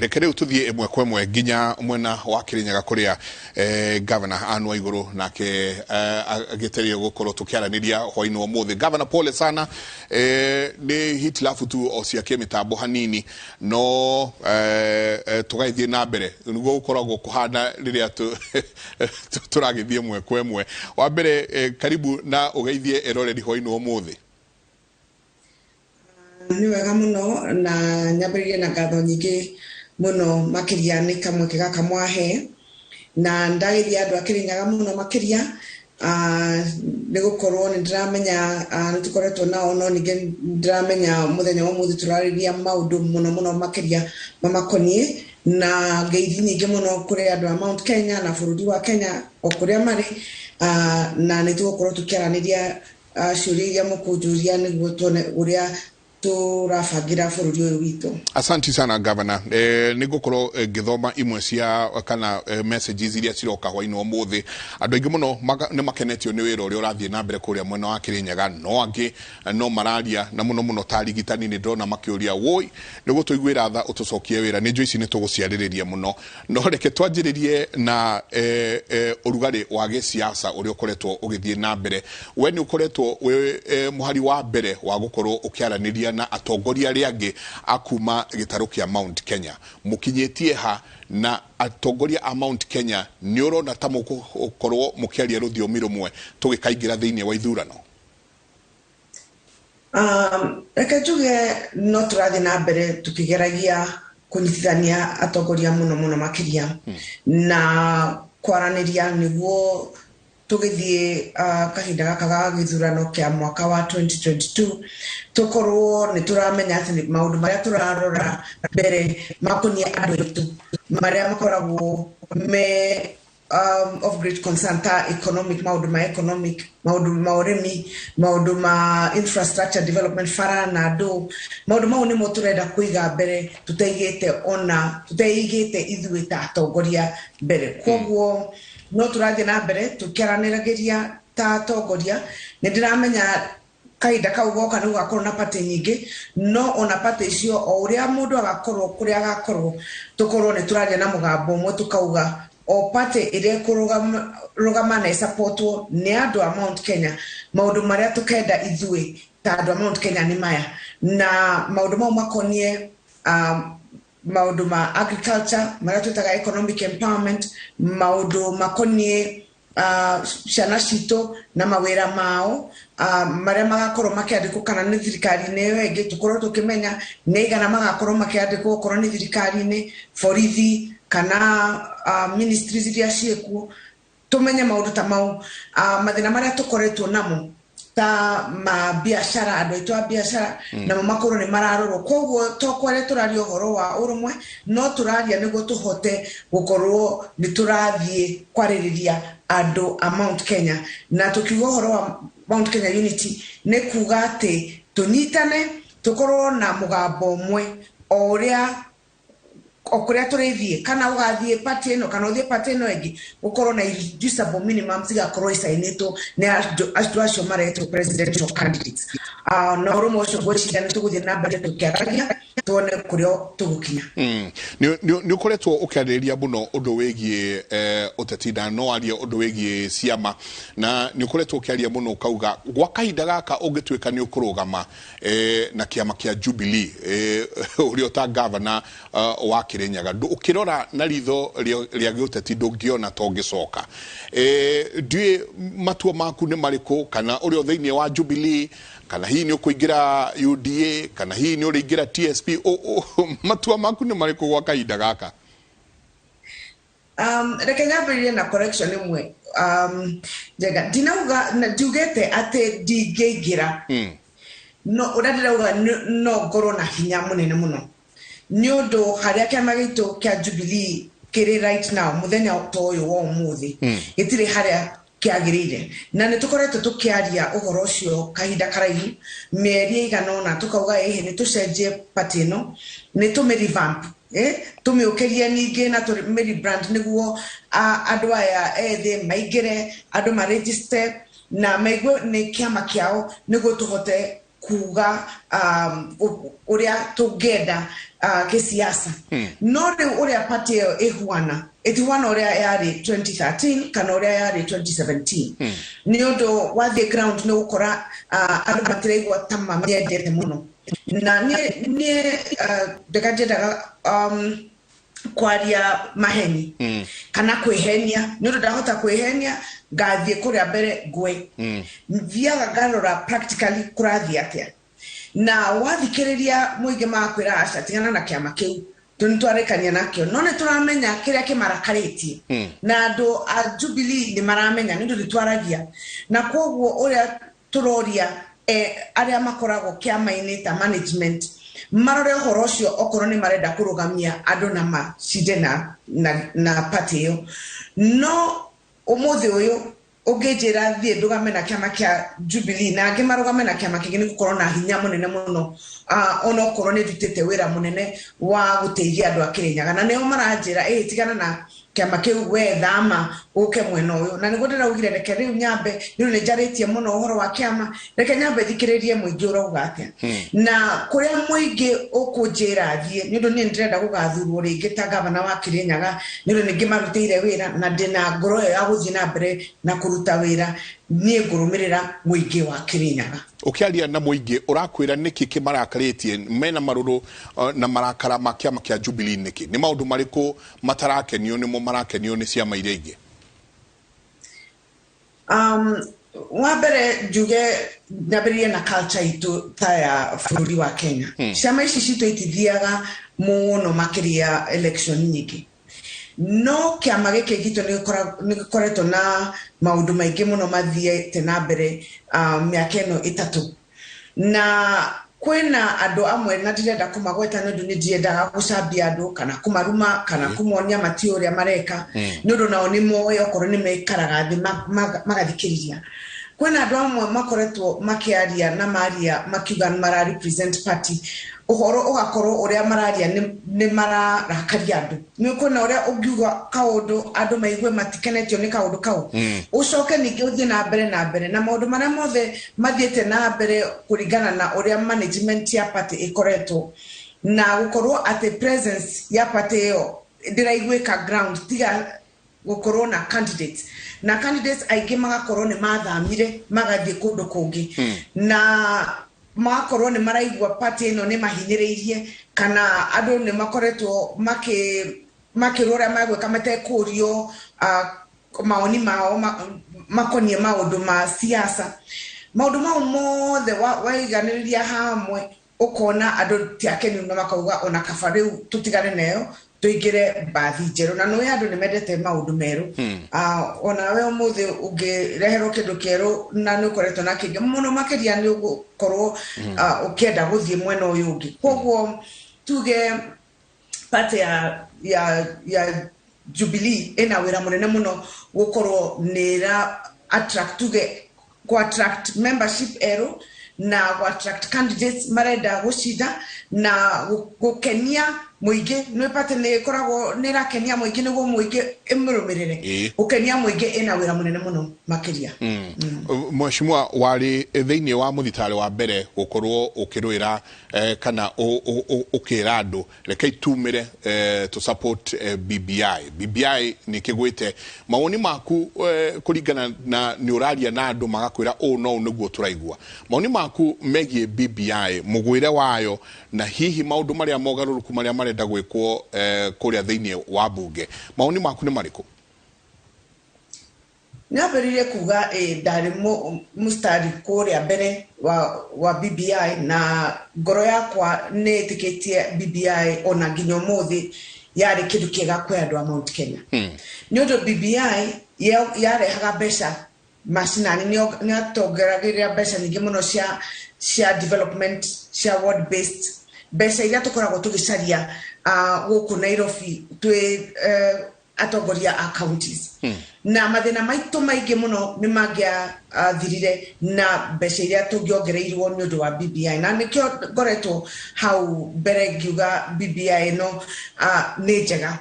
Reke rĩu tũthiĩ ĩmwe kwa ĩmwe nginya mwena wa Kirinyaga kũrĩa Governor Anne Waigũrũ nake agĩtereire gũkorwo tũkĩaranĩria hwainĩ wa ũmũthĩ. Governor, pole sana, nĩ hitilafu tu o cia kĩmĩtambo hanini, no tũgagĩthiĩ na mbere nĩguo gũkoragwo kũhana rĩrĩa tũragĩthiĩ ĩmwe kwa ĩmwe. Wa mbere, karibu na ũgeithie eroreri hwainĩ wa ũmũthĩ. Nĩ wega mũno, na nyambĩrĩrie na ngatho nyingĩ mũno makĩria nĩ kamweke gaka mwahe, na ndageithia andũ a Kĩrĩnyaga mũno makĩria, nĩ gũkorwo nĩ ndĩramenya nĩ tũkoretwo nao, no ningĩ nĩ ndĩramenya mũthenya wa ũmũthĩ tũrarĩrĩria maũndũ mũno mũno makĩria mamakoniĩ, na ngeithi nyingĩ mũno kũrĩ andũ a Mount Kenya na bũrũri wa Kenya o kũrĩa marĩ, na nĩ tũgũkorwo tũkĩaranĩria ciũria iria mũkũnjũria nĩguo tuone ũrĩa tũrabangĩra bũrũri ũyũ witũ. Asanti sana, Governor. Nĩ ngũkorwo ngĩthoma imwe cia kana messages iria ciroka hwainĩ wa ũmũthĩ. Andũ aingĩ mũno nĩ makenetio nĩ wĩra ũrĩa ũrathiĩ na mbere kũrĩa mwena wa Kĩrĩnyaga, no angĩ no mararia na mũno mũno ta arigitani nĩ ndĩrona makĩũria, woi, nĩ gũtũiguĩra tha ũtũcokie wĩra. Nĩ njũĩ ici nĩ tũgũciarĩrĩria mũno. No reke twanjĩrĩrie na ũrugarĩ wa gĩsiasa ũrĩa ũkoretwo ũgĩthiĩ na mbere. We nĩ ũkoretwo wĩ mũhari wa mbere wa gũkorwo ũkĩaranĩria na atongoria arĩa angĩ a kuma gĩtarũ kĩa Mount Kenya. Mũkinyĩtie ha na atongoria a Mount Kenya? Nĩ ũrona ta mũgũkorwo mũkĩaria rũthiomi rũmwe tũgĩkaingĩra thĩinĩ wa ithurano? Reke njuge no tũrathiĩ na mbere tũkĩgeragia kũnyitithania atongoria mũno mũno makĩria na kwaranĩria nĩguo tũgĩthiĩ kahinda gaka ga gĩthurano kĩa mwaka wa 2022 tũkorwo nĩ tũramenya atĩ maũndũ marĩa tũrarora mbere makoniĩ andũ aitũ marĩa makoragwo me of great concern ta economic, maũndũ ma economic, maũndũ ma ũrĩmi, maũndũ ma infrastructure development, bara na andũ, maũndũ mau nĩmo tũrenda kũiga mbere tũteigĩte, ona tũteigĩte ithuĩ ta atongoria mbere. Koguo no tũrathiĩ na mbere tũkĩaranĩragĩria ta atongoria. Nĩ ndĩramenya kahinda kau goka nĩ gũgakorwo na party nyingĩ, no ona party icio, o ũrĩa mũndũ agakorwo kũrĩa agakorwo, tũkorwo nĩ tũraria na mũgambo ũmwe, tũkauga o party ĩrĩa ĩkũrũgama na ĩsupportwo nĩ andũ a Mount Kenya, maũndũ marĩa tũkenda ithuĩ ta andũ a Mount Kenya nĩ maya, na maũndũ mau makonie maũndũ ma agriculture marĩa twĩtaga economic empowerment, maũndũ makonie ciana citũ na mawĩra mao marĩa magakorwo makĩandĩkwo kana nĩ thirikari-inĩ ĩyo ĩngĩ, tũkorwo tũkĩmenya nĩ aigana magakorwo makĩandĩkwo, okorwo nĩ thirikari-inĩ, borithi kana ministries iria ciĩkuo, tũmenye maũndũ ta mau. Mathĩna marĩa tũkoretwo namo ta ma biacara, andũ aitũ a biacara namo makorwo nĩ mararorwo. Koguo to kwaria tũraria ũhoro wa ũrũmwe, no tũraria nĩguo tũhote gũkorwo nĩ tũrathiĩ kwarĩrĩria andũ a Mount Kenya. Na tũkiuga ũhoro wa Mount Kenya Unity nĩ kuga atĩ tũnyitane, tũkorwo na mũgambo ũmwe o ũrĩa o kũrĩa tũrĩthiĩ, kana ũgathiĩ party ĩno kana ũthiĩ party ĩno ĩngĩ, gũkorwo na irreducible minimum cigakorwo icainĩtwo nĩ andũ acio maretwo presidential candidates. Na ũrũmwe ũcio ngwĩciria nĩ tũgũthiĩ na mbere tũkĩaragia tuone kũrĩa tũgũkinya. Nĩ ũkoretwo ũkĩarĩrĩria mũno ũndũ wĩgiĩ ũteti, na no arie ũndũ wĩgiĩ ciama, na nĩ ũkoretwo ũkĩaria mũno ũkauga gwa kahinda gaka ũngĩtuĩka nĩ ũkũrũgama na kĩama kĩa Jubilee, ũrĩa ũta gavana wa Kĩrĩnyaga, ũkĩrora na ritho rĩa gĩũteti ndũngĩona ta ũngĩcoka. Ndiũĩ matua maku nĩ marĩkũ, kana ũrĩ o thĩinĩ wa Jubilee, kana hihi nĩ ũkũingĩra UDA, kana hihi nĩ ũrĩingĩra TSP. Matua maku nĩ marĩkũ gwa kahinda gaka? Reke nyambĩrĩrie na correction ĩmwe njega. Ndinauga ndiugĩte atĩ ndingĩingĩra, no ũrĩa ndĩrauga no ngorwo na hinya mũnene mũno nĩ ũndũ harĩa kĩama gitũ kĩa Jubilee kĩrĩ right now, mũthenya ta ũyũ wa ũmũthĩ, gĩtirĩ harĩa kĩagĩrĩire. Na nĩ tũkoretwo tũkĩaria ũhoro ũcio kahinda karaihu, mĩeri ĩigana ũna, tũkauga ĩhĩ nĩ tũcenjie party ĩno, nĩ tũmĩ revamp, tũmĩũkĩrie ningĩ na tũmĩ rebrand nĩguo andũ aya ethĩ maingĩre, andũ maregister na maigue nĩ kĩama kĩao, nĩguo tũhote kuga ũrĩa tũngĩenda. Gĩsiasa. No rĩu ũrĩa party ĩyo ĩhuana, ĩtihuana ũrĩa yarĩ 2013 kana ũrĩa yarĩ 2017, nĩ ũndũ wathiĩ ground nĩ ũgũkora andũ matiraigua ta mamĩendete mũno. Na niĩ ndeka ndiendaga kwaria maheni kana kwĩhenia, nĩ ũndũ ndahota kwĩhenia ngathiĩ kũrĩa mbere ngwe. Thiaga ngarora practically kũrathiĩ atĩa, na wathikĩrĩria mũingĩ magakwĩra, "Aca, tigana na kĩama kĩu, tũ nĩ twarĩkania nakĩo." No nĩ tũramenya kĩrĩa kĩmarakarĩtie, na andũ a Jubilee nĩ maramenya, nĩ ũndũ nĩ twaragia. Na koguo ũrĩa tũroria arĩa makoragwo kĩama-inĩ ta management marore ũhoro ũcio, okorwo nĩ marenda kũrũgamia andũ na macinde na party ĩyo. No ũmũthĩ ũyũ ũngĩnjĩra thiĩ ndũgame na kĩama kĩa Jubilee na angĩ marũgame na kĩama kĩngĩ, nĩ gũkorwo na hinya mũnene mũno, onokorwo nĩ ndutĩte wĩra mũnene wa gũteithia andũ a Kĩrĩnyaga, na nĩo maranjĩra, "Ĩ, tigana na kĩama kĩu, we thama ũke mwena ũyũ." Na nĩguo ndĩraugire, reke rĩu nyambe, nĩ ũndũ nĩ njarĩtie mũno ũhoro wa kĩama, reke nyambe thikĩrĩrie mũingĩ ũrauga atĩa, na kũrĩa mũingĩ ũkũnjĩra thiĩ, nĩ ũndũ niĩ nĩndĩrenda gũgathurwo rĩngĩ ta gavana wa Kĩrĩnyaga, nĩ ũndũ nĩ ngĩmarutĩire wĩra na ndĩna ngoro ĩyo ya gũthiĩ na mbere na kũruta wĩra. Niĩ ngũrũmĩrĩra mũingĩ wa Kĩrĩnyaga. Ũkĩaria na mũingĩ, ũrakwĩra nĩkĩ kĩmarakarĩtie, mena marũrũ na marakara ma kĩama kĩa Jubilee nĩkĩ? Nĩ maũndũ marĩkũ matarakenio nĩmo marakenio nĩ ciama iria ingĩ? Wa mbere njuge, nyambĩrĩrie na culture itũ ta ya bũrũri wa Kenya. Ciama ici citũ itithiaga mũno makĩria election nyingĩ, no kĩama gĩkĩ gitũ nĩ gĩkoretwo na maũndũ maingĩ mũno mathiĩte na mbere mĩaka ĩno 3, na kwĩna andũ amwe, na ndirenda kũmagweta nĩ ũndũ nĩ ndiendaga gũcambia andũ kana kũmaruma kana kũmonia mati ũrĩa mareka, nĩ ũndũ nao nĩ moĩ okorwo nĩ maikaraga thĩ magathikĩrĩria. Kwĩna andũ amwe makoretwo makĩaria na maria makiuga nĩ mara represent party, ũhoro ũgakorwo ũrĩa mararia nĩ mararakaria andũ. Nĩ kwĩna ũrĩa ũngiuga kaũndũ andũ maigue matikenetio nĩ kaũndũ kau, ũcoke ningĩ ũthiĩ na mbere na mbere na maũndũ marĩa mothe mathiĩte na mbere kũringana na ũrĩa management ya party ĩkoretwo, na gũkorwo atĩ presence ya party ĩyo ndĩraiguĩka ground, tiga gũkorwo na candidates, na candidates aingĩ magakorwo nĩ mathamire magathiĩ kũndũ kũngĩ, na magakorwo nĩ maraigua party ĩno nĩ mahinyĩrĩirie, kana andũ nĩ makoretwo makĩrwo ũrĩa megwĩka matekũrio maoni mao makoniĩ maũndũ ma siasa. Maũndũ mau mothe waiganĩrĩria hamwe, ũkona andũ ti akenu na makauga ona kaba rĩu tũtigane nayo, tũingĩre mbathi njerũ. Na nĩũĩ andũ nĩ mendete maũndũ merũ. Ona we ũmũthĩ ũngĩreherwo kĩndũ kĩerũ na nĩ ũkoretwo na kĩngĩ mũno makĩria, nĩ ũgũkorwo ũkĩenda gũthiĩ mwena ũyũ ũngĩ. Koguo tuge party ya Jubilee ĩna wĩra mũnene mũno gũkorwo nĩ ĩra attract, tuge ku attract membership erũ na ku attract candidates marenda gũcinda na gũkenia mũingĩ. Nĩ party nĩ ĩkoragwo nĩ ĩrakenia mũingĩ nĩguo mũingĩ ĩmũrũmĩrĩre. Gũkenia mũingĩ ĩna wĩra mũnene mũno makĩria. Mheshimiwa, warĩ thĩinĩ wa mũthitarĩ wa mbere gũkorwo ũkĩrũĩra kana ũkĩra andũ, "Rekei tumĩre to support BBI." BBI nĩ kĩgwĩte. Mawoni maku kũringana na nĩ ũraria na andũ magakwĩra ũũ no ũũ nĩguo tũraigua, mawoni maku megiĩ BBI, mũgwĩre wayo, na hihi maũndũ marĩa mogarũrũku marĩa marenda gwĩkwo kũrĩa thĩinĩ wa bunge, mawoni maku nĩ marĩkũ? Nĩambĩrĩirie kuga ndarĩ mũstari kũrĩa mbere wa BBI, na ngoro yakwa nĩ ĩtĩkĩtie BBI ona nginya ũmũthĩ yarĩ kĩndũ kĩega kwĩ andũ a Mount Kenya, nĩ ũndũ BBI yarehaga mbeca macinani, nĩ yatongeragĩrĩra mbeca nyingĩ mũno cia development, cia ward based, mbeca iria tũkoragwo tũgĩcaria gũkũ Nairobi twĩ atongoria a counties. Na mathĩna maitũ maingĩ mũno nĩ mangĩathirire na mbeca iria tũngĩongereirwo nĩ ũndũ wa BBI, na nĩkĩo ngoretwo hau mbere ngiuga BBI ĩno nĩ njega.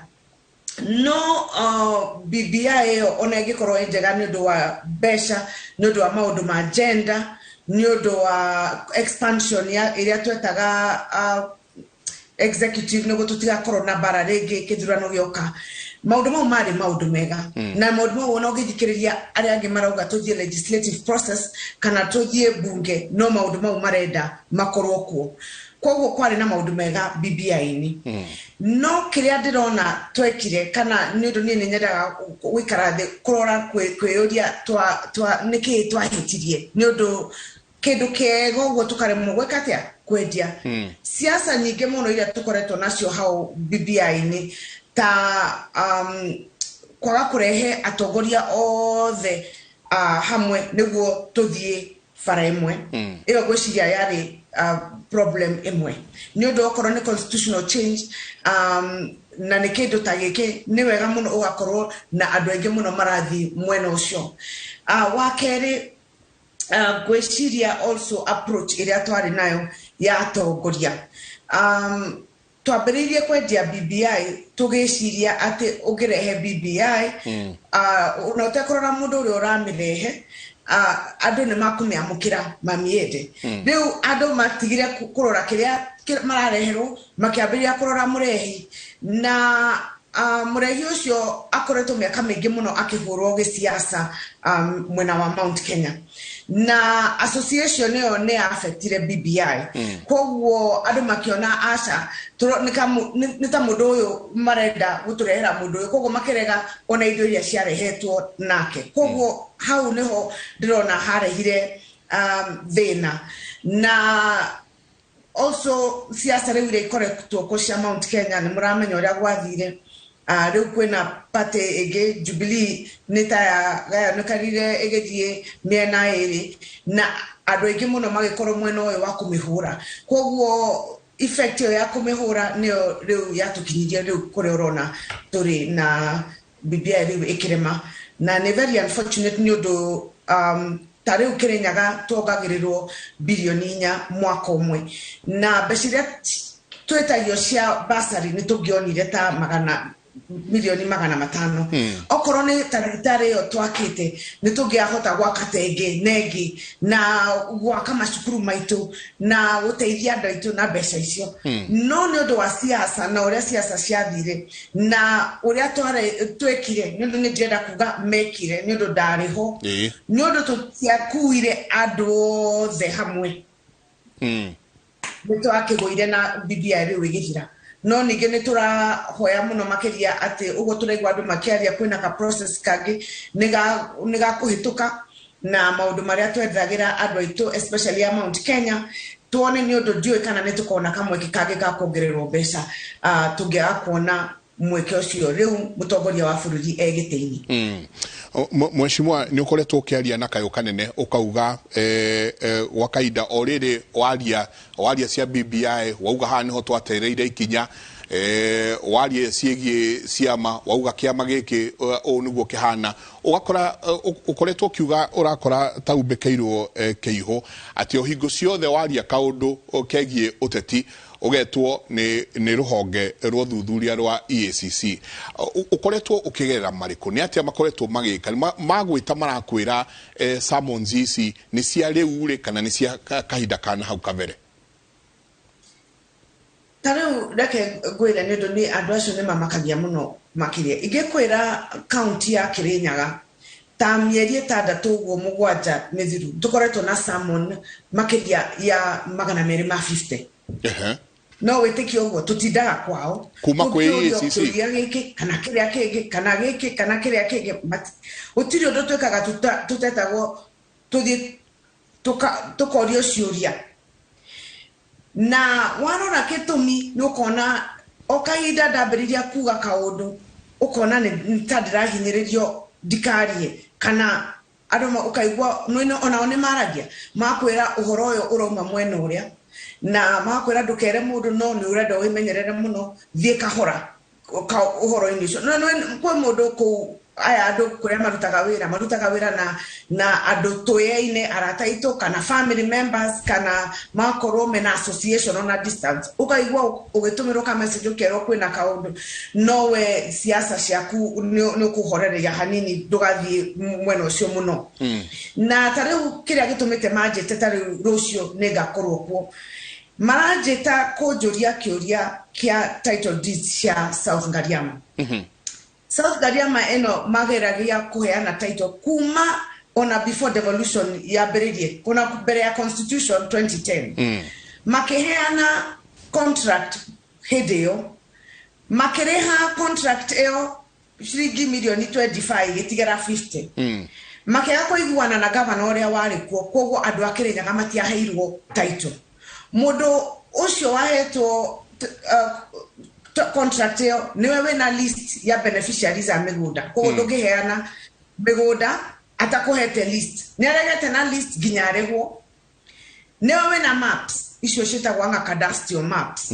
No BBI ĩyo ona ĩngĩkorwo ĩ njega nĩ ũndũ wa mbeca, nĩ ũndũ wa maũndũ ma gender, nĩ ũndũ wa expansion ya ĩrĩa twetaga Executive nĩguo tũtigakorwo na mbara rĩngĩ kĩthurano gĩoka. Maũndũ mau marĩ maũndũ mega, na maũndũ mau ona ũngĩthikĩrĩria arĩa angĩ marauga tũthiĩ legislative process kana tũthiĩ bunge, no maũndũ mau marenda makorwo kuo. Koguo kwarĩ na maũndũ mega BBI-inĩ, no kĩrĩa ndĩrona twekire, kana nĩ ũndũ niĩ nĩ nyendaga gũikara thĩ kũrora kwĩyũria nĩkĩĩ twahĩtirie, nĩ ũndũ kĩndũ kĩega ũguo tũkaremwo gwĩka atĩa kwendia. Siasa nyingĩ mũno iria tũkoretwo nacio hau BBI-inĩ, ta kwaga kũrehe atongoria othe hamwe nĩguo tũthiĩ bara ĩmwe, ĩyo ngwĩciria yarĩ problem ĩmwe, nĩ ũndũ okorwo nĩ constitutional change na nĩ kĩndũ ta gĩkĩ, nĩ wega mũno ũgakorwo na andũ aingĩ mũno marathiĩ mwena ũcio. Wa kerĩ, ngwĩciria also approach ĩrĩa twarĩ nayo ya atongoria, twambĩrĩirie kwendia BBI tũgĩciria atĩ ũngĩrehe BBI na ũtekũrora mũndũ ũrĩa ũramĩrehe, andũ nĩ makũmĩamũkĩra mamiende. Rĩu andũ matigire kũrora kĩrĩa marareherwo, makĩambĩrĩria kũrora mũrehi, na mũrehi ũcio akoretwo mĩaka mĩingĩ mũno akĩhũrwo gĩsiasa mwena wa Mount Kenya, na association ĩyo nĩ affectire BBI. Koguo andũ makĩona aca, nĩ ta mũndũ ũyũ marenda gũtũrehera mũndũ ũyũ, koguo makĩrega ona indo iria ciarehetwo nake. Koguo hau nĩho ndĩrona harehire thĩna. Na also siasa rĩu iria ikoretwo kuo cia Mount Kenya, nĩ mũramenya ũrĩa gwathire. Rĩu kwĩna party ĩngĩ, Jubilee, nĩ ta yagayanĩkanire ĩgĩthiĩ mĩena ĩrĩ, na andũ aingĩ mũno magĩkorwo mwena ũyũ wa kũmĩhũra. Koguo effect ĩyo ya kũmĩhũra nĩyo rĩu yatũkinyirie rĩu kũrĩa ũrona tũrĩ na BBI rĩu ĩkĩrema. Na nĩ very unfortunate, nĩ ũndũ ta rĩu Kĩrĩnyaga tuongagĩrĩrwo birioni 4 mwaka ũmwe, na mbeca iria twĩtagio cia basari nĩ tũngĩonire ta magana milioni 500. Okorwo nĩ ta thibitarĩ ĩyo twakĩte, nĩ tũngĩahota gwaka ta ĩngĩ na ĩngĩ, na gwaka macukuru maitũ na gũteithia andũ aitũ na mbeca icio. No nĩ ũndũ wa siasa na ũrĩa siasa ciathire na ũrĩa twekire, nĩ ũndũ nĩ ndĩrenda kuga mekire, nĩ ũndũ ndarĩ ho, nĩ ũndũ tũtiakuire andũ othe hamwe, nĩ twakĩgũire na BBI rĩu ĩgĩthira. No ningĩ nĩ tũrahoya mũno makĩria atĩ ũguo tũraigua andũ makĩaria, kwĩna ka process kangĩ nĩ gakũhĩtũka, na maũndũ marĩa twethagĩra andũ aitũ, especially a Mount Kenya, tuone, nĩ ũndũ ndiũĩ kana nĩ tũkona kamweke kangĩ ga kuongererwo mbeca. Tũngĩaga kuona mweke ũcio rĩu mũtongoria wa bũrũri e gĩtĩ-inĩ. Mheshimiwa, nĩ ũkoretwo ũkĩaria na kayũ kanene, ũkauga gwa kahinda o rĩrĩ waria cia BBI, wauga haha nĩho twatereire ikinya, waria ciĩgiĩ ciama, wauga kĩama gĩkĩ ũũ nĩguo kĩhana, ũgakora ũkoretwo ũkiuga ũrakora ta umbĩkĩirwo kĩihũ, atĩ o hingo ciothe waria kaũndũ kegiĩ ũteti ũgetwo nĩ rũhonge rwa ũthuthuria rwa EACC. Ũkoretwo ũkĩgerera marĩkũ? Nĩ atĩa makoretwo magĩka? Magwĩta marakwĩra summons ici nĩ cia rĩu rĩ, kana nĩ cia kahinda kana hau kabere? Ta rĩu reke ngwĩre, nĩ ũndũ nĩ andũ acio nĩ mamakagia mũno makĩria. Ingĩkwĩra kaunti ya Kĩrĩnyaga, ta mĩeri 6 ũguo 7 mĩthiru, tũkoretwo na summon makĩria ya 250. No wĩtĩkie ũguo? Tũtindaga kwao. Kuma kwĩ Tũkĩũrio EACC? Kĩũria gĩkĩ kana kĩrĩa kĩngĩ, kana gĩkĩ kana kĩrĩa kĩngĩ. Gũtirĩ ũndũ twĩkaga tũtetagwo tũthiĩ tũkorio ciũria. Na warora gĩtũmi, nĩ ũkona o kahinda ndambĩrĩria kuga kaũndũ, ũkona nĩ ta ndĩrahinyĩrĩrio ndikarie, kana andũ ũkaigua onao nĩ maragia, makwĩra ũhoro ũyũ ũrauma mwena ũrĩa, na makwĩra ndũkere mũndũ, no nĩ ũrenda wĩmenyerere mũno, thiĩ kahora ũhoro-inĩ ũcio. No kwĩ mũndũ kũu, aya andũ kũrĩa marutaga wĩra na andũ tũyaine, arata aitũ kana family members, kana makorwo mena association ona distance, ũkaigua ũgĩtũmĩrwo ka message ũkerwo kwĩna kaũndũ, no we siasa ciaku nĩ ũkũhoreria hanini, ndũgathiĩ mwena ũcio mũno. Na ta rĩu kĩrĩa gĩtũmĩte manjĩte, ta rĩu rũciũ nĩ ngakorwo kuo. Maranjĩta kũnjũria kĩũria kĩa title deeds cia South Ngariama. South Ngariama ĩno mageragia kũheana title kuma ona before devolution yambĩrĩrie, kuna mbere ya constitution 2010. Makĩheana contract hĩndĩ ĩyo, makĩrĩha contract ĩyo ciringi mirioni 25, gĩtigara 50. Makĩaga kũiguana na gavana ũrĩa warĩ kuo, koguo andũ a Kĩrĩnyaga matiaheirwo title. Mũndũ ũcio wahetwo contract ĩyo nĩwe wĩna list ya beneficiaries a mĩgũnda, koguo ndũngĩheana mĩgũnda atakũhete list. Nĩ aregete na list nginya arĩhwo. Nĩwe wĩna maps icio ciĩtagwo anga cadastral maps.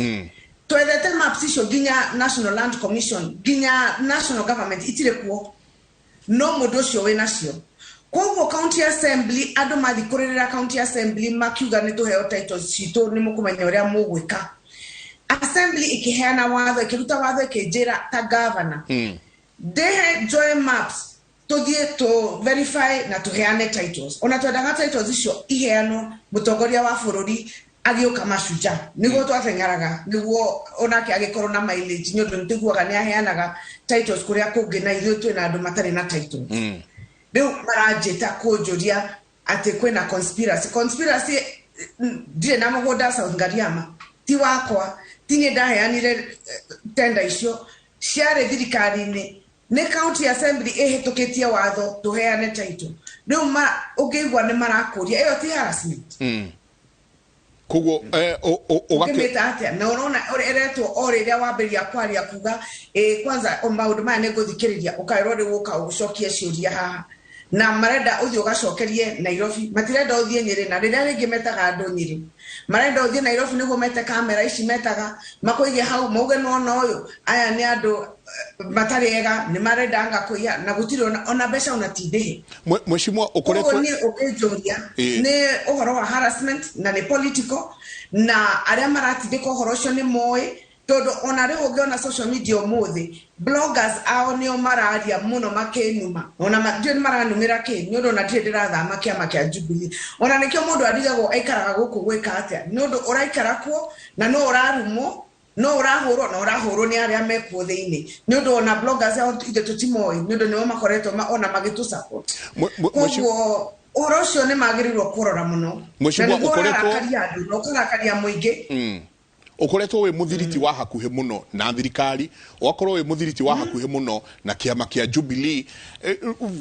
Twethete maps icio nginya National Land Commission, nginya national government, itirĩ kuo, no mũndũ ũcio wĩ nacio. Koguo county assembly, andũ mathiĩ kũrĩrĩra county assembly makiuga nĩ tũheo titles citũ, nĩ mũkũmenya ũrĩa mũgwĩka. Assembly ĩkĩheana watho, ĩkĩruta watho, ĩkĩnjĩra ta governor ndĩhe njoe maps, tũthiĩ tũ verify na tũheane titles. Ona twendaga titles icio iheanwo mũtongoria wa bũrũri agĩũka Mashujaa, nĩguo twateng'eraga, nĩguo onake agĩkorwo na mileage, nĩ ũndũ nĩtũiguaga nĩ aheanaga titles kũrĩa kũngĩ na ithuĩ twĩna andũ matarĩ na titles. Rĩu maranjĩta kũnjũria atĩ kwĩna conspiracy. Conspiracy, ndirĩ na mũgũnda South Ngariama, ti wakwa, ti niĩ ndaheanire tenda icio, ciarĩ thirikari-inĩ. Nĩ county assembly ĩhĩtũkĩtie watho tũheane title. Rĩu ũngĩigua nĩ marakũria, ĩyo ti harassment? Koguo ũgakĩ Ũngĩmĩta atĩa? Na ũrona ũrĩa ĩretwo o rĩrĩa wambĩrĩria kwaria kuga ĩ kwanza o maũndũ maya nĩ ngũthikĩrĩria, ũkaĩrwo rĩu ũka ũcokie ciũria haha, na marenda ũthiĩ ũgacokerie Nairobi, matirenda ũthiĩ Nyĩrĩ. Na rĩrĩa rĩngĩ metaga andũ Nyĩrĩ, marenda ũthiĩ Nairobi nĩguo mete kamera ici metaga, makũige hau, mauge nona ũyũ, aya nĩ andũ matarĩ ega, nĩ marenda anga kũiya, na gũtirĩ ona mbeca ona ti ndĩhe. Mheshimiwa, Koguo ũkoretwo niĩ ũngĩnjũria, nĩ ũhoro wa harassment na nĩ political, na arĩa maratindĩka ũhoro ũcio nĩ moĩ, tondũ ona rĩu ũngĩona social media ũmũthĩ, bloggers ao nĩo mararia mũno makĩnuma. Ona ndiũĩ nĩ maranumĩra kĩ, nĩ ũndũ ona ndirĩ ndĩrathama kĩama kĩa Jubilee. Ona nĩkĩo mũndũ arigagwo aikaraga gũkũ gwĩka atĩa, nĩ ũndũ ũraikara kuo na no ũrarumwo, no ũrahũrwo, na ũrahũrwo nĩ arĩa mekuo thĩinĩ, nĩ ũndũ ona bloggers ao ithuĩ tũtimoĩ, nĩ ũndũ nĩo makoretwo ona magĩtũ support. Koguo ũhoro ũcio nĩ magĩrĩirwo kũrora mũno, na Mheshimiwa, nĩguo ũkoretwo ũrarakaria andũ na ũkarakaria mũingĩ. Ũkoretwo wĩ mũthiriti wa hakuhĩ mũno na thirikari, ũgakorwo wĩ mũthiriti wa hakuhĩ mũno na kĩama kĩa Jubilee.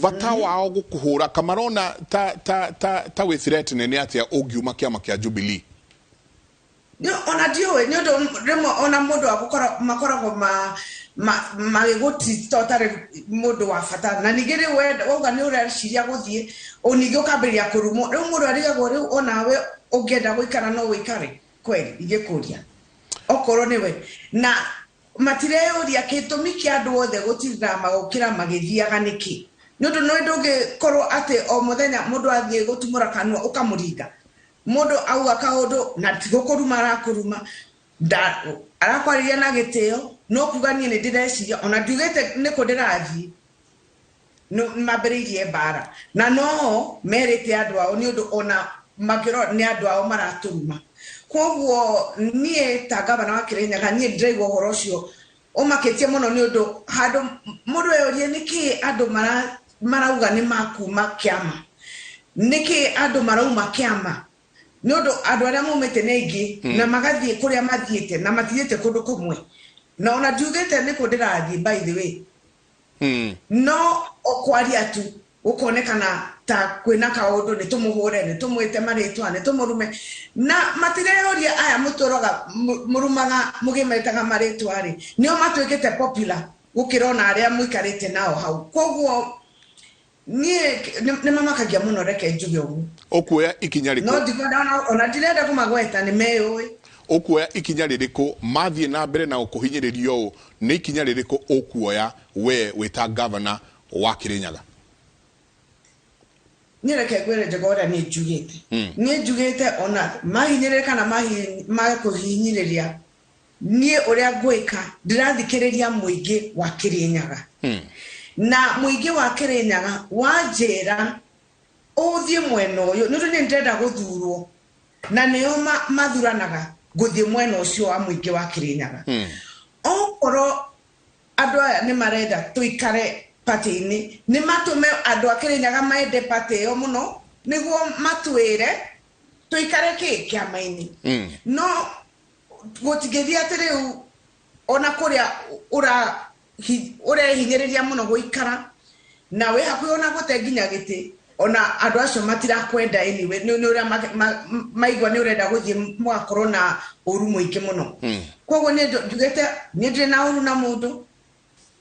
Bata wao gũkũhũra kamarona ta wĩ threat nene atĩa ũngiuma kĩama kĩa Jubilee? Ona ndiũĩ, nĩ ũndũ rĩmwe ona mũndũ agũkora makoragwo magĩgũtreat ta ũtarĩ mũndũ wa bata. Na ningĩ rĩu wauga nĩ ũreciria gũthiĩ, o ningĩ ũkambĩrĩria kũrumwo. Rĩu mũndũ arigagwo, rĩu onawe ũngĩenda gũikara no ũikare kweli? Ingĩkũria okorwo nĩwe na matireyũria gĩtũmi kĩa andũ othe gũtinda magũkĩra magĩthiaga nĩkĩ, nĩ ũndũ nĩ ndũngĩkorwo atĩ o mũthenya mũndũ athiĩ gũtumũra kanua ũkamũringa. Mũndũ auga kaũndũ na ti gũkũruma arakũruma, arakwarĩria na gĩtĩo, no kuga niĩ nĩ ndĩreciria, ona ndiugĩte nĩkũ ndĩrathiĩ, mambĩrĩirie mbara na no merĩte andũ ao, nĩ ũndũ ona makĩrora nĩ andũ ao maratũruma. Koguo niĩ ta gavana wa Kĩrĩnyaga, niĩ ndĩraigua ũhoro ũcio ũmakĩtie mũno, nĩ ũndũ handũ mũndũ eyũrie nĩkĩ andũ marauga nĩ makuma kĩama, nĩkĩ andũ marauma kĩama, nĩ ũndũ andũ arĩa maumĩte nĩ aingĩ na magathiĩ kũrĩa mathiĩte na mathiĩte kũndũ kũmwe, na ona ndiugĩte nĩkũ ndĩrathiĩ, by the way. No o kwaria tu gũkonekana ta kwĩna kaũndũ, nĩ tũmũhũre, nĩ tũmwĩte marĩtwa, nĩ tũmũrume, na matireyũria aya mũtũroga mũrumaga mũgĩmetaga marĩtwa rĩ, nĩo matuĩkĩte popular gũkĩra ona arĩa mũikarĩte nao hau. Koguo niĩ nĩ mamakagia mũno, reke njuge ũguo. Ũkuoya ikinya No rĩkũ? Ndikwenda ona ndirenda kũmagweta, nĩ meyũĩ. Ũkuoya ikinya rĩrĩkũ mathiĩ na mbere na gũkũhinyĩrĩria ũũ? Nĩ ikinya rĩrĩkũ ũkuoya we wĩ ta gavana wa Kĩrĩnyaga? Niĩ reke ngwĩre njega ũrĩa niĩ njugĩte. Niĩ njugĩte ona mahinyĩrĩria kana makũhinyĩrĩria, niĩ ũrĩa ngwĩka, ndĩrathikĩrĩria mũingĩ wa Kĩrĩnyaga, na mũingĩ wa Kĩrĩnyaga wanjĩra ũthiĩ mwena ũyũ, nĩ ũndũ niĩ ndĩrenda gũthurwo na nĩo mathuranaga. Ngũthiĩ mwena ũcio wa mũingĩ wa Kirinyaga. Okorwo andũ aya nĩ marenda tũikare party-inĩ, nĩ matũme andũ a Kirinyaga mende party ĩyo mũno, nĩguo matwĩre tũikare kĩ kĩama-inĩ. No gũtingĩthiĩ atĩ rĩu ona kũrĩa ũrehinyĩrĩria mũno gũikara na wĩ hakuhĩ ona gũte nginya gĩtĩ, ona andũ acio matirakwenda anyway, nĩ ũrĩa maigua nĩ ũrenda gũthiĩ, mũgakorwo na ũru mũingĩ mũno. Koguo niĩ njugĩte niĩ ndirĩ na ũru na mũndũ,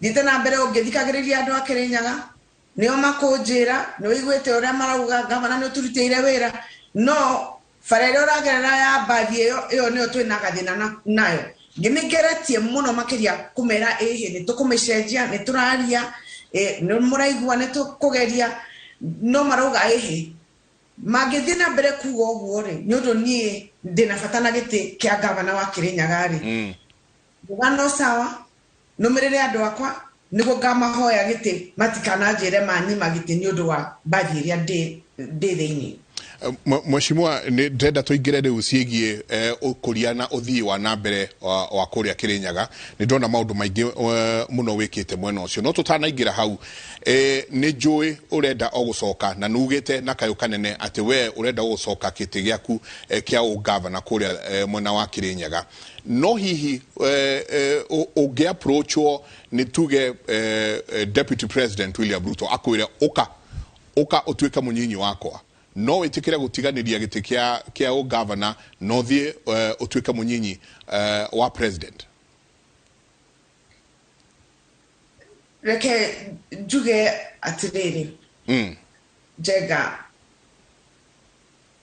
thiĩte na mbere ũngĩthikagĩrĩria andũ a Kĩrĩnyaga, nĩo makũnjĩra nĩ ũiguĩte ũrĩa marauga, gavana nĩ ũtũrutĩire wĩra, no bara ĩrĩa ũragerera ya mbathi ĩyo, ĩyo nĩyo twĩna gathĩna nayo. Nĩngeretie mũno makĩria kũmera ĩhĩ nĩ tũkũmĩcenjia, nĩ tũraria, nĩ mũraigua nĩ tũkũgeria, no marauga ĩhĩ mangĩthiĩ na mbere kuga ũguo rĩ, nĩ ũndũ niĩ ndĩna bata na gĩtĩ kĩa gavana wa Kĩrĩnyaga rĩ, nguga no sawa, nũmĩrĩre andũ akwa nĩguo ngamahoya gĩtĩ, matikananjĩre manyima gĩtĩ nĩ ũndũ wa mbathi ĩrĩa ndĩ thĩinĩ. Mheshimiwa, nĩ ndĩrenda tũingĩre rĩu ciĩgiĩ ũkũria na ũthii wa na mbere wa kũrĩa Kĩrĩnyaga. Nĩ ndĩrona maũndũ maingĩ mũno wĩkĩte mwena ũcio, no tũtanaingĩra hau, nĩ njũĩ ũrenda o gũcoka na nĩ ugĩte na kayũ kanene atĩ we ũrenda gũcoka gĩtĩ gĩaku kĩa ũngavana kũrĩa mwena wa Kĩrĩnyaga. No hihi ũngĩ approachwo nĩ tuge Deputy President William Ruto akwĩre ũka ũka ũtuĩke mũnyinyi wakwa, no wĩtĩkĩre gũtiganĩria gĩtĩ kĩa ũngavana na ũthiĩ ũtuĩke mũnyinyi wa president? Reke njuge atĩrĩrĩ, Njenga,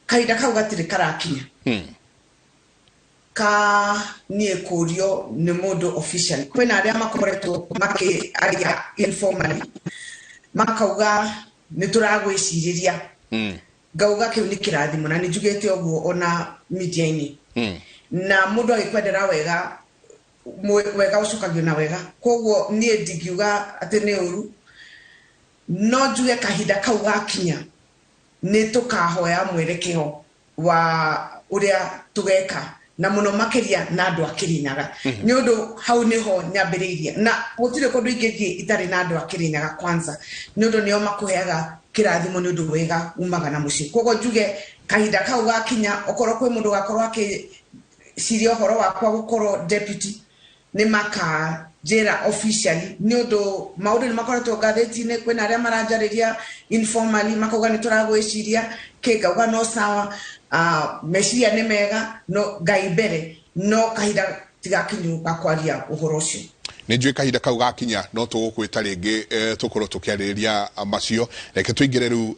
kahinda kau gatirĩ karakinya ka niĩ kũrio nĩ mũndũ officially. Kwĩna arĩa makoretwo makĩaria informally, makauga nĩ tũragwĩcirĩria. Ngauga kĩu nĩ kĩrathimo, na nĩ njugĩte ũguo ona media-inĩ. Na mũndũ agĩkwendera wega, wega ũcokagio na wega. Koguo niĩ ndingiuga atĩ nĩ ũru, no njuge kahinda kau gakinya nĩ tũkahoya mwerekeo wa ũrĩa tũgeka, na mũno makĩria na andũ a Kĩrĩnyaga, nĩ ũndũ hau nĩho nyambĩrĩirie, na gũtirĩ kũndũ ingĩthiĩ itarĩ na andũ a Kĩrĩnyaga kwanza, nĩ ũndũ nĩo makũheaga kĩrathimo, nĩ ũndũ wega umaga na mũciĩ. Koguo njuge kahinda kau gakinya, okorwo kwĩ mũndũ ũgakorwo akĩciria ũhoro wakwa gũkorwo deputy, nĩ makanjĩra officially, nĩ ũndũ maũndũ nĩ makoretwo ngathĩti-inĩ, kwĩna arĩa maranjarĩria informally, makauga nĩ tũragwĩciria kĩ, ngauga no sawa, meciria nĩ mega, no Ngai mbere, no kahinda tigakinyu ga kwaria ũhoro ũcio. Nĩ njũĩ kahinda kau gakinya no tũgũkwĩta rĩngĩ, tũkorwo tũkĩarĩrĩria macio. Reke tũingĩre rĩu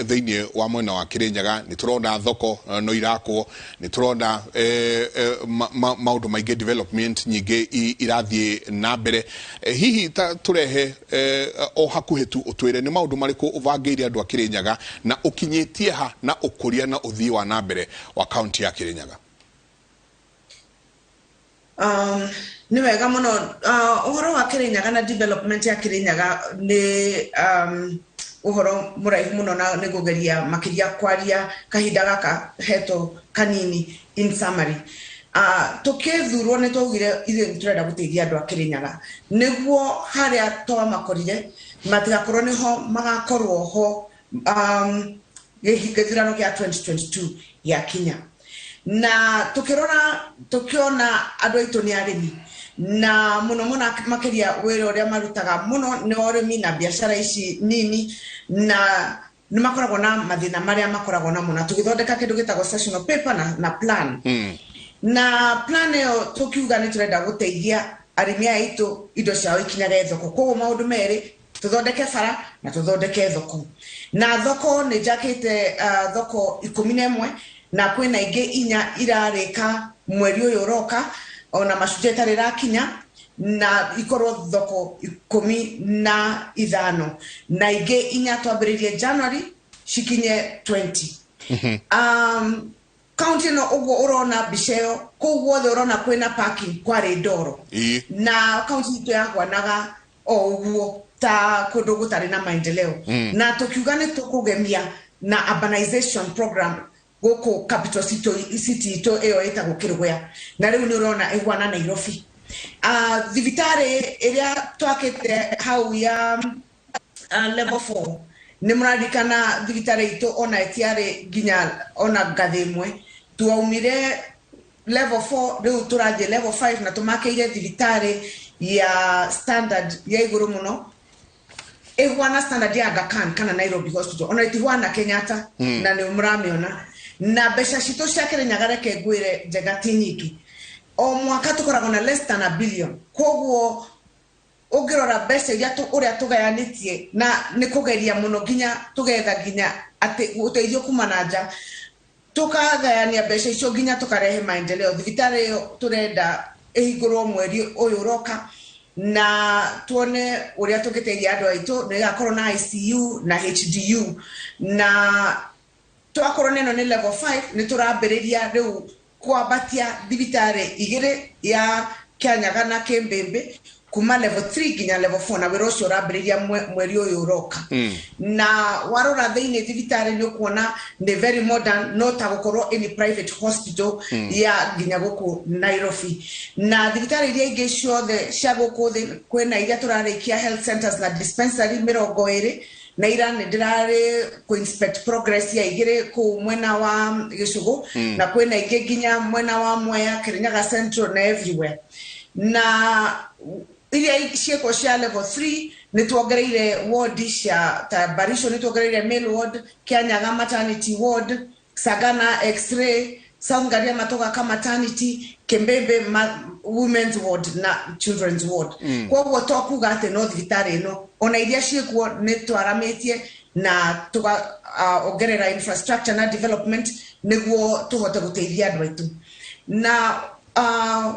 thĩinĩ wa mwena wa Kĩrĩnyaga. Nĩ tũrona thoko no irakwo, nĩ tũrona maũndũ maingĩ, development nyingĩ irathiĩ na mbere. Hihi ta tũrehe o hakuhĩ tu, ũtwĩre nĩ maũndũ marĩkũ ũbangĩire andũ a Kĩrĩnyaga na ũkinyĩtie ha na ũkũria na ũthii wa na mbere wa kaunti ya Kĩrĩnyaga? Nĩ wega mũno. Ũhoro wa Kĩrĩnyaga na development ya Kĩrĩnyaga nĩ ũhoro mũraihu mũno, na nĩ ngũgeria makĩria kwaria kahinda gaka hetwo kanini. In summary, tũkĩthurwo nĩ twaugire ithuĩ nĩ tũrenda gũteithia andũ a Kĩrĩnyaga, nĩguo harĩa twamakorire matigakorwo nĩho magakorwo ho gĩthurano kĩa 2022 gĩakinya. Na tũkĩrora tũkĩona andũ aitũ nĩ arĩmi, na mũno mũno makĩria wĩra ũrĩa marutaga mũno nĩ ũrĩmi na biacara ici nini, na nĩ makoragwo na mathĩna marĩa makoragwo namo, na tũgĩthondeka kĩndũ gĩtagwo sessional paper na plan. Na plan ĩyo tũkiuga nĩ tũrenda gũteithia arĩmi aya aitũ indo ciao ikinyage thoko. Koguo maũndũ merĩ, tũthondeke bara na tũthondeke thoko. Na thoko nĩ njakĩte thoko 11, na kwĩna ingĩ 4 irarĩka mweri ũyũ ũroka, ona Mashujaa ĩtarĩ ĩrakinya, na ikorwo thoko 15, na ingĩ 4 twambĩrĩrie January cikinye 20. Kaunti ĩno ũguo ũrona mbica ĩyo, kũu guothe ũrona kwĩna parking kwarĩ ndoro. Na kaunti itũ yahwanaga o ũguo ta kũndũ gũtarĩ na maendeleo. Na tũkiuga nĩ tũkũgemia na urbanization program. Gũkũ capital city itũ ĩyo ĩtagwo Kĩrũgũya, na rĩu nĩ ũrona ĩhuana Nairobi. Thibitarĩ ĩrĩa twakĩte hau ya level 4, nĩ mũraririkana thibitarĩ itũ ona ĩtiarĩ nginya ona ngathĩ ĩmwe. Twaumire level 4, rĩu tũrathiĩ level 5, na tũmakĩire thibitarĩ ya standard ya igũrũ mũno, ĩhuana standard ya Aga Khan kana Nairobi Hospital, ona ĩtihuana Kenyatta. Na nĩ mũramĩona na mbeca citũ cia Kĩrĩnyaga. Reke ngwĩre njega, ti nyingĩ. O mwaka tũkoragwo na less than a billion. Koguo ũngĩrora mbeca iria ũrĩa tũgayanĩtie, na nĩ kũgeria mũno nginya tũgetha nginya atĩ ũteithio kuma na nja, tukagayania mbeca icio nginya tukarehe maendeleo. Thibitarĩ ĩyo tũrenda ĩhingũrwo mweri ũyũ ũroka, na tuone ũrĩa tũngĩteithia andũ aitũ. Nĩ ĩgakorwo na ICU na HDU, na twakorwo nĩ ĩno nĩ level 5, nĩ tũrambĩrĩria rĩu kwambatia thibitarĩ igĩrĩ, ya Kĩanyaga na Kĩmbĩmbĩ, kuma level 3 nginya level 4, na wĩra ũcio ũrambĩrĩria mweri ũyũ ũroka. Na warora thĩinĩ thibitarĩ nĩ ũkuona nĩ very modern, no ta gũkorwo any private hospital ya nginya gũkũ Nairobi. Na thibitarĩ iria ingĩ ciothe cia gũkũ thĩ, kwĩna iria tũrarĩkia, health centers na dispensary 20, na ira nĩ ndĩrarĩ kũ-inspect progress ya igĩrĩ kũu mwena wa Gĩcũgũ, na kwĩna ingĩ nginya mwena wa Mwea, Kĩrĩnyaga Central na everywhere. Na iria ciĩkwo cia level 3, nĩ tuongereire ward cia ta Barisho, nĩ tuongereire male ward, Kĩanyaga maternity ward, Sagana x-ray, South Ngariama tũgaka maternity, Kĩmbĩmbĩ women's ward na children's ward. Koguo to kuga atĩ no thibitarĩ ĩno, ona iria ciĩkuo nĩ twaramĩtie na tuga ongerera infrastructure na development nĩguo tũhote gũteithia andũ aitũ. Na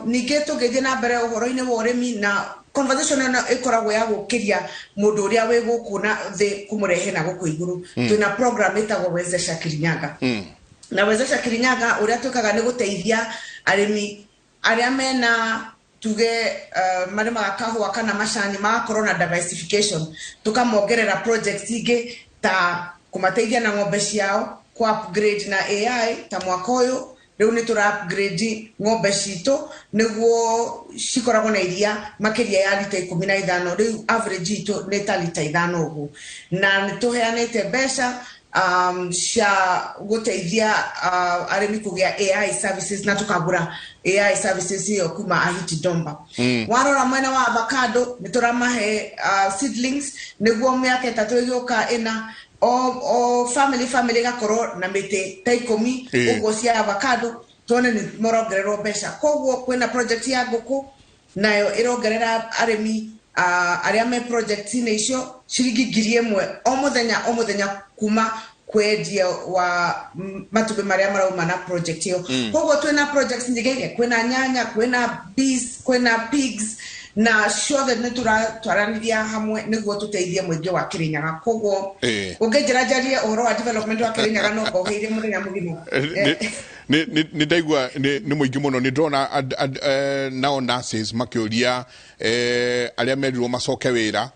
ningĩ tũngĩthiĩ na mbere ũhoro-inĩ wa ũrĩmi, na conversation ĩno ĩkoragwo ya gũkĩria mũndũ ũrĩa wĩ gũkũ na thĩ kũmũrehe na gũkũ igũrũ. Twĩna program ĩtagwo Wezesha Kirinyaga. Na Wezesha Kirinyaga, ũrĩa twĩkaga nĩ gũteithia arĩmi arĩa mena, tuge, marĩmaga kahũa kana macani, magakorwo na diversification, tũkamongerera projects ingĩ ta kũmateithia na ng'ombe ciao, ku upgrade na AI. Ta mwaka ũyũ rĩu nĩ tũra upgrade ng'ombe citũ nĩguo cikoragwo na iria makĩria ya lita 15. Rĩu average itũ nĩ ta lita 5 ũguo. Na nĩ tũheanĩte mbeca cia gũteithia arĩmi kũgĩa AI services, na tũkagũra AI services ĩyo kuma Ahiti Domba. Warora mwena wa avocado, nĩ tũramahe seedlings nĩguo mĩaka 3 ĩgĩũka ĩna, o family ĩgakorwo na mĩtĩ ta 10 ũguo cia avocado, tuone nĩ marongererwo mbeca. Koguo kwĩna project ya ngũkũ, nayo ĩrongerera arĩmi arĩa me project-inĩ icio ciringi 1000 o mũthenya o mũthenya kuma kwendia wa matumbĩ marĩa marauma na project ĩyo. Koguo twĩna projects nyingĩ, kwĩna nyanya, kwĩna bees, kwĩna pigs, na ciothe nĩ tũratwaranĩria hamwe nĩguo tũteithie mũingĩ wa Kĩrĩnyaga. Koguo ũngĩnjĩra njarie ũhoro wa development wa Kĩrĩnyaga, no ngohĩire mũthenya mũgima. Nĩ ndaigua nĩ mũingĩ mũno. Nĩ ndĩrona nao nurses makĩũria, arĩa merirwo macoke wĩra,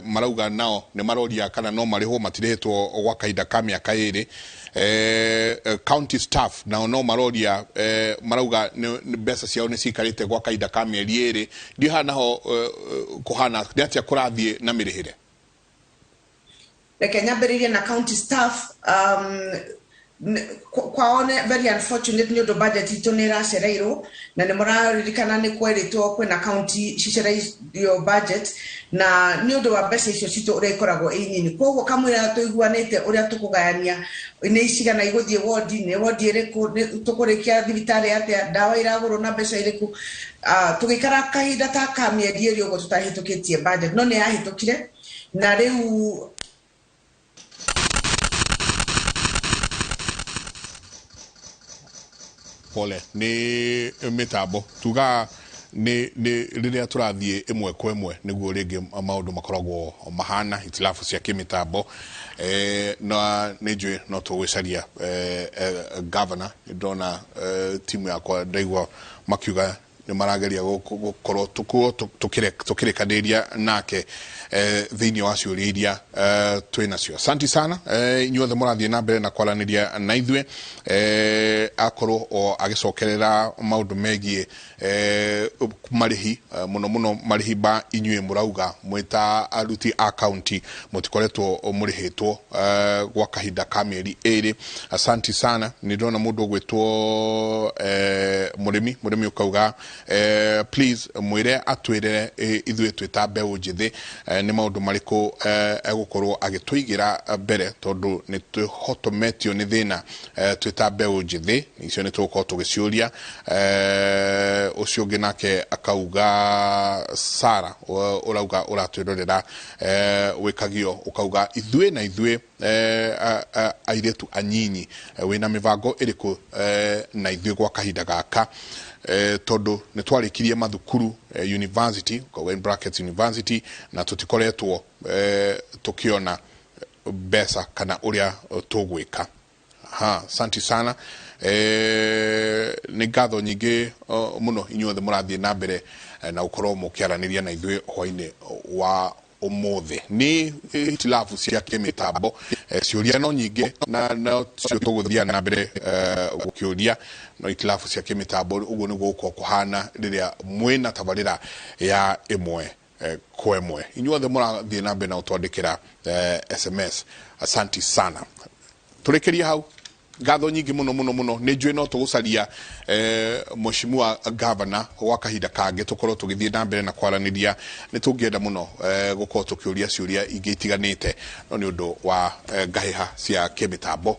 marauga nao nĩ maroria kana no marĩhwo, matirĩhĩtwo gwa kahinda ka mĩaka 2. County staff nao no maroria, marauga nĩ mbeca ciao nĩ cikarĩte gwa kahinda ka mĩeri 2. Ndiũ haha naho kũhana nĩ atĩa, kũrathiĩ na mĩrĩhĩre? Reke nyambĩrĩrie na county staff. Kwao nĩ very unfortunate nĩ ũndũ budget itũ nĩ ĩracereirwo, na nĩ mũraririkana nĩ kwerĩtwo kwĩna county cicereirio budget na nĩ ũndũ wa mbeca icio citũ ũrĩa ikoragwo ĩ nini. Koguo kamũira tũiguanĩte ũrĩa tũkũgayania, nĩ cigana igũthiĩ wodi, nĩ wodi ĩrĩkũ, nĩ tũkũrĩkia thibitarĩ atĩa, ndawa iragũrwo na mbeca irĩkũ, tũgĩikara kahinda ta ka mĩeri 2 ũguo tũtahĩtũkĩtie budget, no nĩ yahĩtũkire na rĩu Pole nĩ mĩtambo. Tuga nĩ rĩrĩa tũrathiĩ ĩmwe kwa ĩmwe nĩguo rĩngĩ maũndũ makoragwo mahana itilafu cia kĩmĩtambo, na nĩ njũĩ no tũgwĩcaria governor. Nĩ ndĩrona timu yakwa, ndaigua makiuga Nĩ marageria gũkorwo tũkĩrekanĩria nake thĩinĩ wa ciũria iria twĩ nacio. Asanti sana inyuothe mũrathiĩ na mbere na kwaranĩria na ithuĩ. Akorwo o agĩcokerera maũndũ megiĩ marĩhi, mũno mũno marĩhi ma inyuĩ mũrauga mwĩ ta aruti a county mũtikoretwo mũrĩhĩtwo gwa kahinda ka mĩeri 2. Asanti sana. Nĩ ndĩrona mũndũ ũgwĩtwo mũrĩmi mũrĩmi ũkauga, please mwĩre atwĩre ithuĩ twĩ ta mbeũ njĩthĩ nĩ maũndũ marĩkũ egũkorwo agĩtũigĩra mbere, tondũ nĩ twĩhotometio nĩ thĩna twĩ ta mbeũ njĩthĩ. Icio nĩ tũgũkorwo tũgĩciũria. Ũcio ũngĩ nake akauga, Sara ũrauga ũratwĩrorera wĩkagio, ũkauga ithuĩ na ithuĩ airĩtu anyinyi wĩna mĩbango ĩrĩkũ na ithuĩ gwa kahinda gaka, tondũ nĩ twarĩkirie mathukuru university, ũkauga in brackets university, na tũtikoretwo tũkĩona mbeca kana ũrĩa tũgwĩka ha. Asante sana. Nĩ ngatho nyingĩ mũno inyuothe mũrathiĩ na mbere na gũkorwo mũkĩaranĩria na ithuĩ hwainĩ wa ũmũthĩ. Nĩ hitilafu cia kĩmĩtambo. Ciũria no nyingĩ na no cio tũgũthiĩ na mbere gũkĩũria, no hitilafu cia kĩmĩtambo ũguo nĩguo gũkorwo kũhana rĩrĩa mwĩna tabarĩra ya ĩmwe kwa ĩmwe. Inyuothe mũrathiĩ na mbere na gũtwandĩkĩra SMS, asanti sana. Tũrĩkĩrie hau. Ngatho nyingĩ mũno mũno mũno. Nĩ njũĩ no tũgũcaria mheshimiwa governor gwa kahinda kangĩ, tũkorwo tũgĩthiĩ na mbere na kwaranĩria. Nĩ tũngĩenda mũno gũkorwo tũkĩũria ciũria ingĩ itiganĩte, no nĩ ũndũ wa ngahĩha cia kĩmĩtambo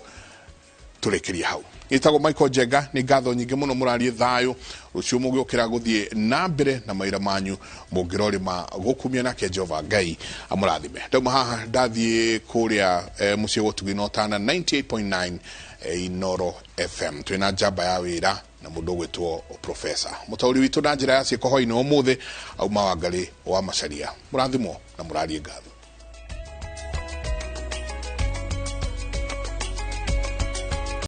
tũrĩkĩrie hau. Gĩtagwo Michael Njenga. Nĩ ngatho nyingĩ mũno. Mũrarie thayũ. Rũciũ mũgĩũkĩra gũthiĩ na mbere na mawĩra manyu, mũngĩrorĩma gũkumia nake Jehova Ngai amũrathime. Ndauma haha ndathiĩ kũrĩa mũciĩ gũtugi na ũtana 98.9 Inoro FM, twĩna njamba ya wĩra na mũndũ ũgwĩtwo professor mũtaũri witũ na njĩra ya ciĩko hwainĩ ũmũthĩ auma Wangarĩ wa Macaria. Mũrathimwo na mũrarie ngatho.